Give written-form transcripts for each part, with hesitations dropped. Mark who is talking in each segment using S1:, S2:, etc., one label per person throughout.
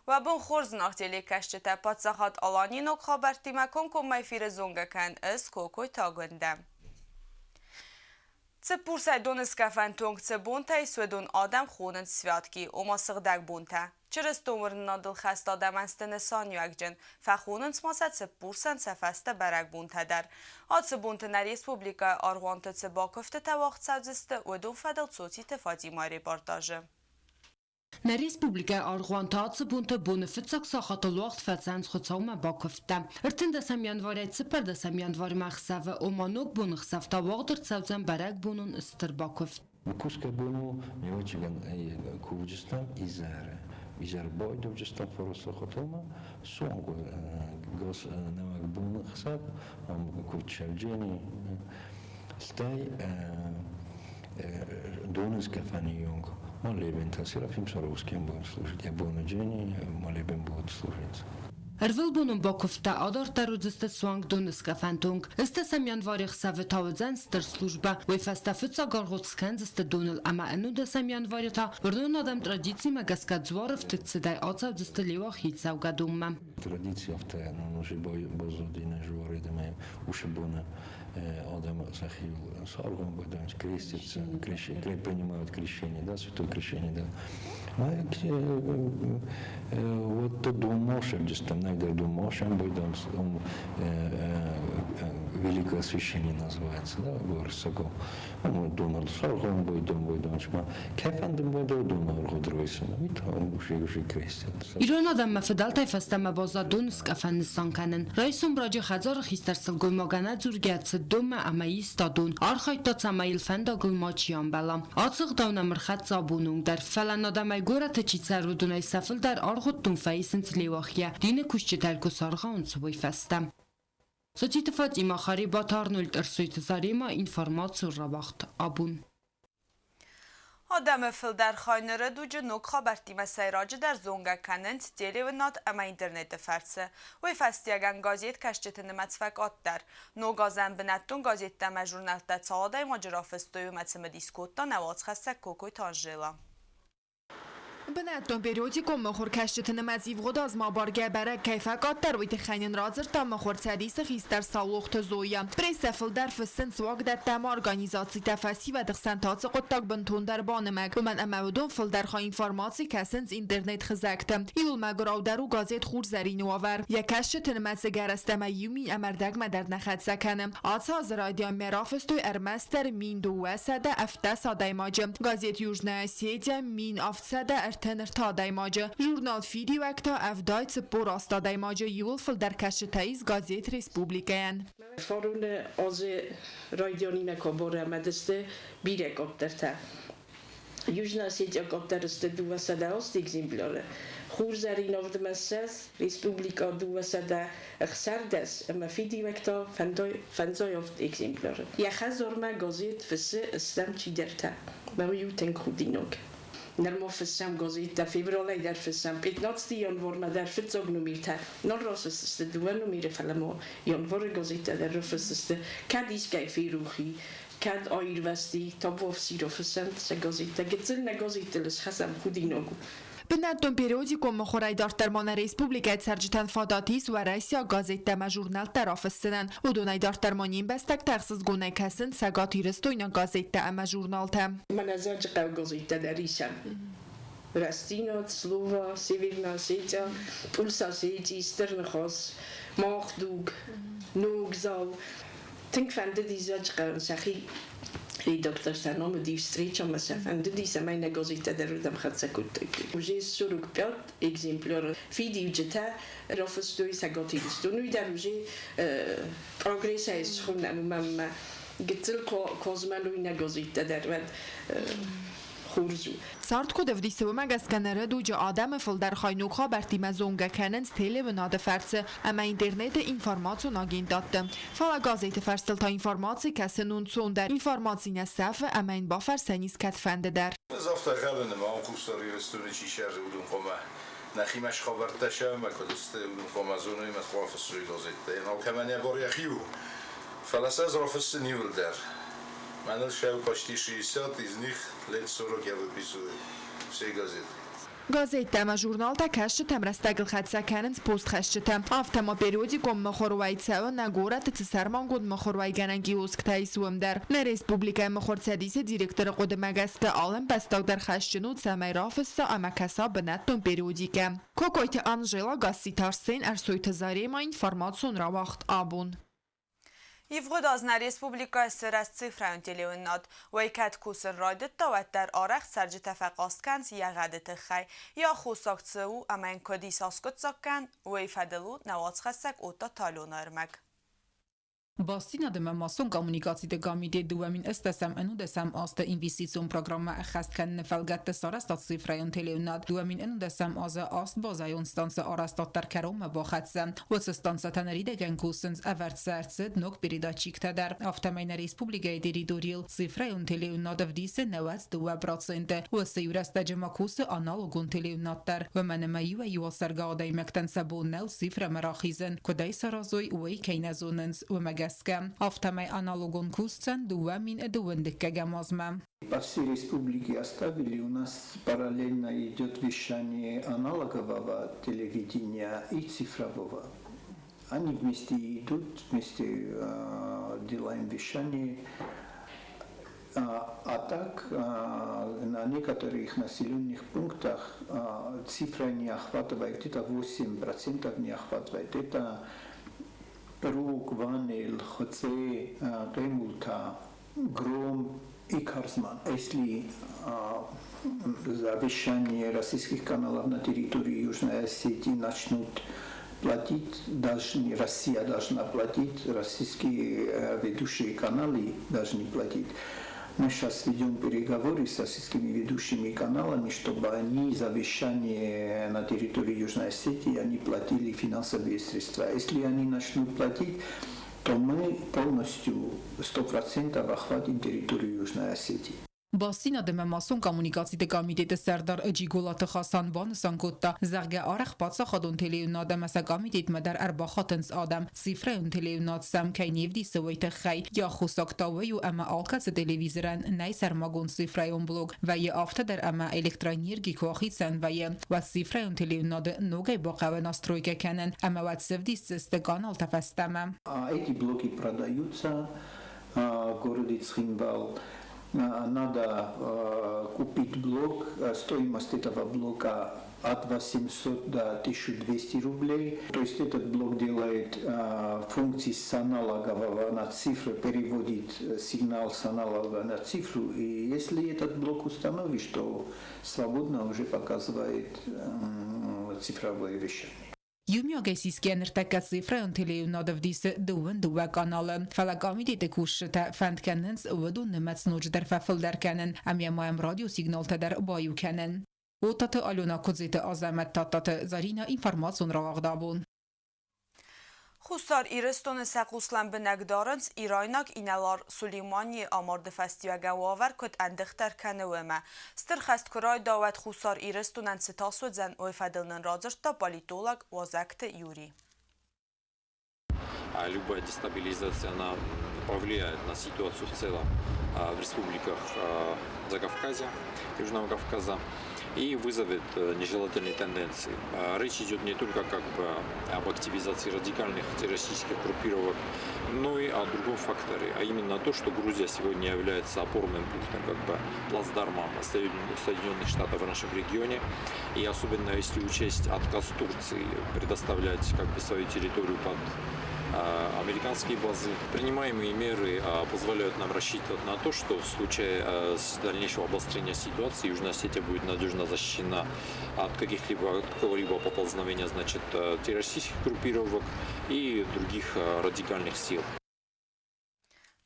S1: Уӕ бон хорз, зынаргъ телекӕсджытӕ! Паддзахад Аланийы ног хабӕрттимӕ комкоммӕ эфиры зонгӕ кӕн ӕз Кокойты Агуындӕ. Цыппурсӕй доныскъӕфӕн тонг цы бонтӕй суыдон адӕм хонынц святки, ома сыгъдӕг бонтӕ. Чырыстон уырнынадыл хӕст адӕмӕн сты нысаниуӕгджын, фӕхонынц ма сӕ Цыппурсӕн сӕ фӕстӕ бӕрӕгбонтӕ дӕр. Ацы бонты нӕ республикӕйы аргъуанты цы бакуывтытӕ уагъд цӕудзысты, уыдон фӕдыл Цоциты Фатимӕйы репортажы.
S2: Нӕ республикӕйы аргъуанты ацы бонты боны фыццаг сахатыл уагъд фӕцӕнц Хуыцаумӕ бакуывдта. 13 январӕй 14 январмӕ ӕхсӕвы, ома Ногбоны хсӕв та уагъд ӕрцӕудзӕн бӕрӕгбонон стыр бакуывд.
S3: Кусгӕ бон у, ӕвӕццӕгӕн ӕй кувджытӕм изӕры. Изӕры байдовджытӕм фӕрӕзтой хотелмӕ, суанг гос нӕуӕг боны хсӕв, ам куывд Шевджени, стӕй доныскъӕфӕны онг молебентӕ Серафим Саровскийӕн будут служить, я боныджыни молебен будут служить.
S2: Ӕрвылбонон бакуывдтӕ адарддӕр уыдзысты суанг доныскъӕфӕнты онг. Ӕстӕсӕм январы ӕхсӕвы та уыдзӕн стыр службӕ. Уый фӕстӕ фыццаг аргъуыд скӕндзысты доныл ӕмӕ ӕнудӕсӕм январы та уырнон адӕм традицимӕ гӕсгӕ дзуарыфтыд цыдӕй ацӕудзысты Леуахийы цӕугӕдонмӕ.
S3: Традици афтӕ уже баззади нӕ жуаредӕмӕ уыцы боны адӕм сӕхиуыл саргъуын бадӕнц, крестятся, принимают крещение, да, святое крещение, да. Вот то думошем, найдер думошем бойдам, он Великое освящение называется, да, горсаго. Дональд саргъон бойдон бойдон, кӕфӕнды бойдон донаргъуыд ройсын, уый та уже крестят.
S2: Ирон адӕммӕ фыдӕлтӕй фӕстӕмӕ баззад доныскъӕфӕн нысан кӕнын. Райсом раджы хӕдзары хистӕр сылгоймагӕн ӕдзургӕ цыд донмӕ ӕмӕ иста дон. Архайдта, цӕмӕй йыл фӕндагыл мачи амбӕла. Ацы ӕгъдау нӕм ӕрхӕццӕ абоны онг дӕр, фӕлӕ адӕмӕй горӕты чи цӕры, уыдонӕй сӕ фылдӕр аргъуыдтон фӕисынц Леуахийӕ, дины кусджытӕ куы саргъауынц, уый фӕстӕ. Социты Фатимӕ, Харебаты Арнольд, Ӕрсойты Заремӕ, информацион рауагъд абон.
S1: Адӕмы фылдӕр хай ныры дуджы ног хабӕрттимӕ сӕйраджыдӕр зонгӕ кӕнынц телеуынад ӕмӕ интернеты фӕрцы. Уый фӕстиуӕгӕн газеткӕсджыты нымӕц фӕкъаддӕр. Ног азӕн бынӕттон газеттӕ ӕмӕ журнӕлттӕ цал адӕймаджы рафыстой, уымӕ цымыдис кодта нӕ уацхӕссӕг Кокойты Анжела.
S4: Бынӕттон периодикон мыхуыркӕсджыты нымӕц ивгъуыд азмӕ абаргӕ бӕрӕг кӕй фӕкъаддӕр, уый тыххӕй нын радзырдта Мыхуырцӕдисы хистӕр Саулохты Зоя. Прессӕ фылдӕр фыссынц уагдӕттӕ ӕмӕ организацитӕ фӕсивӕды хсӕн та ацы хъуыддаг бынтондӕр банымӕг, уымӕн ӕмӕ уыдон фылдӕр хай информаци кӕсынц интернет-хызӕгты. Иуыл мӕгуыраудӕр у газет Хурзӕрин-ы уавӕр. Йӕ кӕсджыты нымӕц ӕгӕрыстӕмӕй 1000 ӕмӕ ӕрдӕгмӕ дӕр нӕ хӕццӕ кӕны. Ацы азы райдианмӕ рафыстой ӕрмӕстдӕр 1217 адӕймаджы. Газет Южная Осетия 1733 адӕймаджы, журнал Фидиуӕг та 70 48 адӕймаджы иууыл фылдӕр кӕсджытӕ ис газет Республикӕйӕн.
S5: Фароны азы райдианимӕ кабарӕмӕдысты бирӕ къаддӕртӕ. Южная Осетия къаддӕр сты 208 экземпляры, Хурзӕрин 70, Республикӕ 216 ӕмӕ Фидиуӕг та 58 экземпляры. Йӕ хӕдзармӕ газет фыссы стӕм чидӕртӕ. Мӕ уый у тынг худинаг. Нырма фыссӕм газеттӕ, февралӕй дӕр фыссӕм, 15 январмӕ дӕр фыццаг номертӕ нал рафысдзысты, дыууӕ номеры, фӕлӕ ма январы газеттӕ дӕр рафысдзысты. Кӕд искӕй ферох и, кӕд аирвӕзти, табуафси рафыссӕнт сӕ газеттӕ. Гыццыл нӕ газеттыл схӕцӕм, худинаг у.
S4: Бынӕттон периодикон мыхуырӕй дарддӕр ма нӕ республикӕйы цӕрджытӕн фадат ис уӕрӕсейаг газеттӕ ӕмӕ журнӕлттӕ рафыссынӕн. Уыдонӕй дарддӕр ма не мбӕстӕгтӕ ӕхсызгонӕй кӕсынц цӕгатирыстойнаг газеттӕ ӕмӕ журналтӕ.
S5: Мӕнӕ Дзӕуджыхъӕуы газеттӕ дӕр исӕм. Рӕстдзинад, Слово, Северная Осетия, Пульс Осетии, Стыр Ныхас, Мах дуг, Ногдзау. Тынг фӕндыди Дзӕуджыхъӕуӕн сӕхи редактортӕ ном уыди встречамӕ сӕ фӕндыди, цӕмӕй нӕ газеттӕ дӕр уырдӕм хӕццӕ кодтой. Уже 45 экземпляры фидиуджытӕ рафыстой Цӕгат Ирыстоны. Уый дӕр уже прогрессӕй схонӕм, уымӕн гыццыл козмӕн уый нӕ газеттӕ дӕр уӕд хорз у.
S4: Цард куыд ӕвдисы, уымӕ гӕсгӕ ныры дуджы адӕмы фылдӕр хай ног хабӕрттимӕ зонгӕ кӕнынц телеуынады фӕрцы ӕмӕ интернеты информацион агентадты. Фӕлӕ газеты фӕрстыл та информаци кӕсын ӕнцондӕр, информаци нӕ сӕфы ӕмӕ йын бафӕрсӕн ис кӕдфӕнды дӕр.
S6: Ӕз афтӕ ӕнхъӕлын, ӕмӕ Хуссар Ирыстоны чи цӕры, уыдон хъуамӕ нӕхимӕ схабӕрттӕ сӕумӕ куыд сты, уыдон хъуамӕ зоной ӕмӕ хъуамӕ фыссой газеттӕ. Алкӕмӕн йӕ бар йӕхи у. Фӕлӕ сӕ ӕз рафыссын иуылдӕр. Мӕныл сӕу почти 60, из них лет 40 я выписываю все газеты.
S4: Газеттӕ ӕмӕ журналтӕ кӕсджытӕм рӕстӕгыл хӕццӕ кӕнынц постхӕсджытӕ. Афтӕ ма периодикон мыхуыр уӕй цӕуы нӕ горӕты цы сӕрмагонд мыхуыруӕйгӕнӕн киосктӕ ис, уым дӕр. Нӕ республикӕйы Мыхуырцӕдисы директоры хъуыдымӕ гӕсгӕ алы ӕмбӕстаг дӕр хӕсджын у, цӕмӕй рафысса ӕмӕ кӕса бынӕттон периодикӕ. Кокойты Анжела, Гасситы Арсен, Ӕрсойты Зарема, информацион рауагъд абон.
S1: Ивгъуыд аз нӕ республикӕйы сырӕзт цифрӕйон телеуынынад. Уый кӕд кусын райдыдта, уӕддӕр арӕх цӕрджытӕ фӕхъаст кӕнынц йӕ гъӕды тыххӕй. Йӕ аххосаг цы у ӕмӕ йын куыд ис аскъуыддзаг кӕнын, уый фӕдыл у нӕ уацхӕссӕг Отто Талоны ӕрмӕг.
S7: Бастдзинад ӕмӕ массон коммуникациты комитет 2018 ӕнудӕсӕм азты инвестицион программӕ ӕххӕст кӕныны фӕлгӕтты сарӕзта цифрӕйон телеуынад. 2011 азы аст базӕйон станцы арӕзтад дӕр кӕронмӕ бахӕццӕ. Уыцы станцӕтӕ ныридӕгӕн кусынц, ӕвӕрд сӕ ӕрцыд ног передатчиктӕ дӕр. Афтӕмӕй нӕ республикӕйы территорийыл цифрӕйон телеуынад ӕвдисы 92%. Уыцы иу рӕстӕджы ма кусы аналогон телеуынад дӕр. Уымӕн ӕмӕ иуӕй-иу ацӕргӕ адӕймӕгтӕн сӕ бон нӕу цифрӕмӕ рахизын, куыд ӕй саразой, уый кӕй нӕ зонынц, уымӕ гӕсгӕ. Афтӕмӕй аналогон кусдзӕн 2012 азмӕ.
S8: По всей республике оставили. У нас параллельно идет вещание аналогового телевидения и цифрового. Они вместе идут, вместе делаем вещание. А так на некоторых населенных пунктах цифра не охватывает, где-то 8% не охватывает. Это Рог, Ванел, Хоце, Гемулта, Гром и Карзман. Если за вещание российских каналов на территории Южной Осетии начнут платить, должны, Россия должна платить, российские ведущие каналы должны платить. Мы сейчас ведем переговоры с российскими ведущими каналами, чтобы они за вещание на территории Южной Осетии они платили финансовые средства. Если они начнут платить, то мы полностью 100% охватим территорию Южной Осетии.
S7: Бастдзинад ӕмӕ массон коммуникациты комитеты сӕрдар Джиголаты Хасан банысан кодта, зӕгъгӕ, арӕх паддзахадон телеуынад ӕмӕ сӕ комитетмӕ дӕр ӕрбахатынц адӕм, цифрӕйон телеуынад сӕм кӕй не вдисы, уый тыххӕй. Йӕ аххосаг та уый у, ӕмӕ алкӕцы телевизорӕн нӕй сӕрмагонд цифрӕйон блок, вӕййы афтӕ дӕр ӕмӕ электроэнерги куы ахицӕн вӕййы, уӕд цифрӕйон телеуынады ногӕй бахъӕуы настройкӕ кӕнын ӕмӕ уӕд сӕвдисдзысты каналтӕ фӕстӕмӕ.
S8: А эти блоки продаются в городе Цхинвал. Надо купить блок, стоимость этого блока от 800 до 1200 рублей. То есть этот блок делает функции с аналогового на цифру, переводит сигнал с аналога на цифру. И если этот блок установишь, то свободно уже показывает цифровое вещание.
S7: Иумиагӕй сисгӕ ныртӕккӕ цифрӕйон телеуынад ӕвдисы дыууын дыууӕ каналы. Фӕлӕ комитеты кусджытӕ фӕнд кӕнынц уыдон нымӕц ноджыдӕр фӕфылдӕр кӕнын ӕмӕ ма йӕм радиосигналтӕ дӕр баиу кӕнын. Отаты Алена, Куыдзиты Азӕмӕт, Тадтаты Заринӕ, информацион рауагъд абон.
S1: Хуссар Ирыстоны сӕ хъус лӕмбынӕг дарынц, ирайнаг инӕлар Сулейманийы амарды фӕстиуӕгӕн уавӕр куыд ӕндыгъддӕр кӕны, уымӕ. Стыр хӕст куы райда, уӕд Хуссар Ирыстонӕн цы тас уыдзӕн, уый фӕдыл нын радзырдта политолог Уазӕгты Юрий.
S9: Любая дестабилизация, она повлияет на ситуацию в целом в республиках Закавказья, Южного Кавказа и вызовет нежелательные тенденции. Речь идет не только как бы об активизации радикальных террористических группировок, но и о другом факторе, а именно то, что Грузия сегодня является опорным пунктом, как бы плацдармом Соединенных Штатов в нашем регионе, и особенно если учесть отказ Турции предоставлять как бы свою территорию под американские базы. Принимаемые меры позволяют нам рассчитывать на то, что в случае дальнейшего обострения ситуации Южная Осетия будет надежно защищена от каких-либо какого-либо поползновения, значит, террористических группировок и других радикальных сил.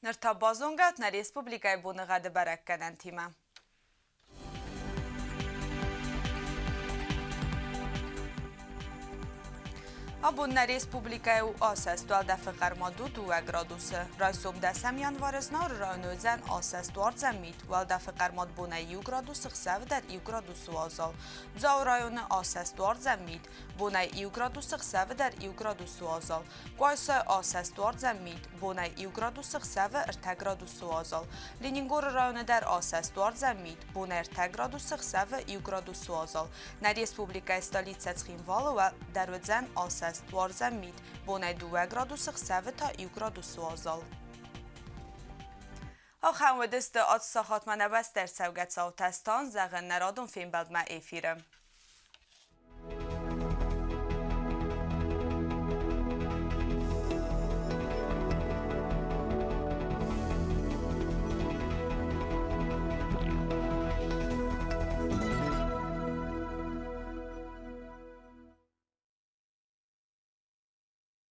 S1: Ныр та базонгӕ нӕ республикӕйы боныгъӕды бӕрӕггӕнӕнтимӕ. Абон нӕ республикӕйы у асӕст, уӕлдӕфы хъӕрмад у 2 градусы. Райсом 10 январы Знауыры районы уыдзӕн асӕст, уардзӕн мит. Уӕлдӕфы хъӕрмад бонӕй 1 градусы, хсӕвы дӕр 1 градусы уазал. Дзауы районы асӕст, уардзӕн мит. Бонӕй 1 градусы, хсӕвы дӕр 1 градусы уазал. Къуайсайы асӕст, уардзӕн мит. Бонӕй 1 градусы, хсӕвы 3 градусы уазал. Ленингоры районы дӕр асӕст, уардзӕн мит. Бонӕй 3 градусы, хсӕвы 1 градусы уазал. Нӕ республикӕйы столицӕ Цхинвалы дӕр уыдзӕн асӕст, уардзӕн мит. Бонӕй 2 градусы, хсӕвы та 1 градусы уазал. Ахӕм уыдысты ацы сахатмӕ нӕ бӕстӕ ӕрцӕугӕ цаутӕ. Стан зӕгъын нӕ радон фембӕлдмӕ эфиры.